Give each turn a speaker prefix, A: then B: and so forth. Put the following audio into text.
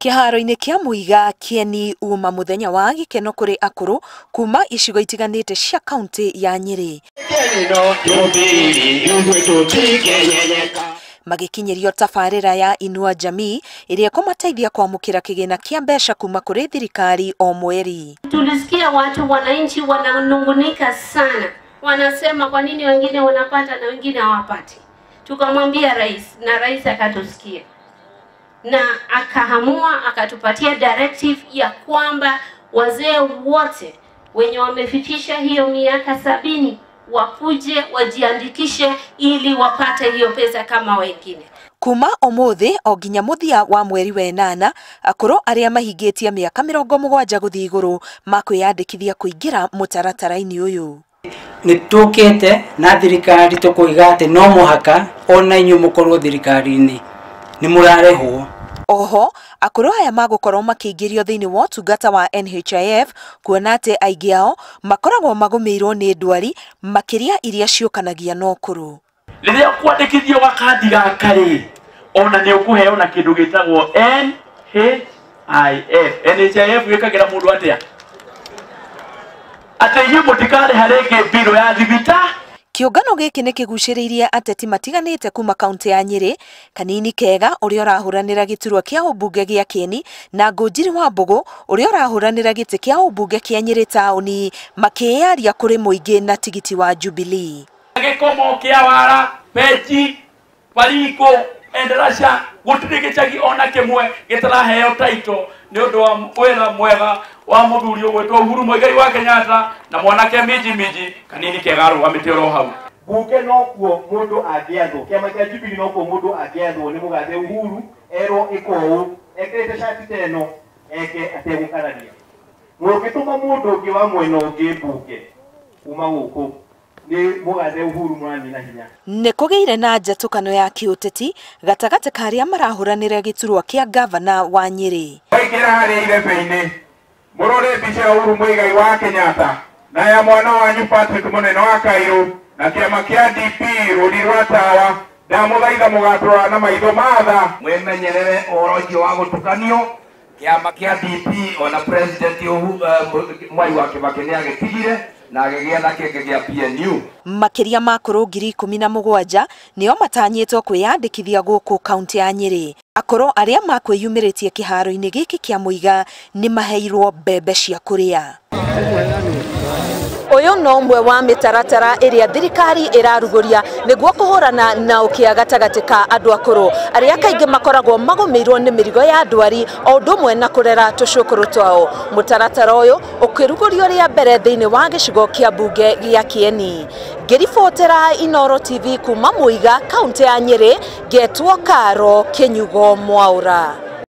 A: Kĩharo-inĩ kĩa Muiga Kieni uma muthenya wa gĩkeno kũrĩ akũrũ kuma icigo itiganĩte cia kaunti ya Nyĩrĩ. Magĩkinyĩrio tabarĩra ya Inua Jamii ĩrĩa ĩkũmateithia kwamũkĩra kĩgĩna kĩa mbeca kuma kũrĩ thirikari o mweri.
B: Tulisikia watu wananchi wananungunika sana, wanasema kwa nini wengine wanapata na wengine hawapati. Tukamwambia rais na rais akatusikia na akahamua akatupatia directive ya kwamba wazee wote wenye wamefikisha hiyo miaka 70 wakuje wajiandikishe ili wapate hiyo pesa kama wengine.
A: Kuma umuthi o nginya muthia wa mweri wa 8 akũrũ arĩa mahingĩtie mĩaka 70 gũthiĩ igũrũ makwĩyandĩkithia kũingĩra mũtaratara-inĩ ũyũ.
C: Nĩ tũkĩte na thirikari tũkoiga atĩ no mũhaka ona inyuĩ mũkorwo thirikari-inĩ nĩ mũrarĩhwo.
A: Oho akũrũ aya magũkorwo makĩingĩrio thĩinĩ wa ũtungata wa NHIF kuona atĩ aingĩ ao makoragwo magũmĩirwo nĩ ndwari makĩria iria ciũkanagia na ũkũrũ.
D: Rĩrĩa kwandĩkithio gakandi gaka rĩ, ona nĩ ũkũheo na kĩndũ gĩtagwo NHIF. NHIF wĩkagĩra mũndũ atĩa? Atĩ inyuĩ mũtikarĩha rĩngĩ mbirũ ya thibitarĩ.
A: Kĩũngano gĩkĩ nĩ kĩgucĩrĩirie ateti matiganĩte kuma kaunti ya Nyĩrĩ, Kanini Kega ũrĩa ũrahũranĩra gĩturwa kĩa ũmbunge gĩa Kieni na Ngũnjiri wa Mbũgũ ũrĩa ũrahũranĩra gĩtĩ kĩa ũmbunge kĩa Nyĩrĩ taũni makĩyaria kũrĩ mũingĩ na tigiti wa Jubilee.
D: Gĩkomo kĩa wara, Benji, Baringo, Endarasha gũtirĩ gĩcagi ona kĩmwe gĩtaraheo taito nĩ ũndũ wa wĩra mwega wa mũthuri ũgwĩtwo Uhuru Muigai wa Kenyatta na mwanake Minji Minji Kanini Kega arũgamĩte oro hau.
E: Bunge nokuo mũndũ angĩathwo, kĩama kĩa Jubilee nokuo mũndũ angĩathwo nĩ mũgathe Uhuru erwo ĩka ũũ, ekĩrĩte cati ta ĩno eke ategũkararia. Mũngĩtũma mũndũ ũngĩ wa mwena ũngĩ mbunge kuma gũkũ nĩ mũgathe Uhuru mũranina hinya.
A: Nĩ kũgĩire na njatũkano ya kĩũteti gatagatĩ ka arĩa marahũranĩra gĩturwa kĩa gavana wa Nyĩrĩ.
F: Waingĩra harĩa irebe-inĩ mũrore mbica ya Uhuru Muigai wa Kenyatta na ya mwana wanyu Patrick Mũnene wa Kairũ na kĩama kĩa DP rũri rwa tawa, ndamũthaitha mũgatũra na maitho matha.
G: Mwĩmenyerere ũhoro ũcio wa gũtukanio kĩama kĩa DP ona president Mwai wa Kibaki nĩ agĩtigire na agĩgĩa na kĩngĩ gĩa PNU.
A: Makĩria ma akũrũ 17,000 nĩo matanyĩtwo kwĩyandĩkithia gũkũ kaunti ya Nyĩrĩ. Akũrũ arĩa makwĩyumĩrĩtie kĩharo-inĩ gĩkĩ kĩa Muiga nĩ maheirwo mbembe cia kũrĩa. Ũyũ no ũmwe wa mĩtaratara ĩrĩa thirikari ĩrarugũria nĩguo kũhũrana na ũkĩa gatagatĩ ka andũ akũrũ arĩa kaingĩ makoragwo magũmĩirwo nĩ mĩrigo ya ndwari o ũndũ ũmwe na kũrera tũcũkũrũ twao. Mũtaratara ũyũ ũkĩrugũrio rĩa mbere thĩinĩ wa gĩcigo kĩa mbunge gĩa Kieni. Ngĩribotera Inooro TV kuma Muiga kaunti ya Nyĩrĩ, ngetwo Karo Kĩnyugo Mwaũra.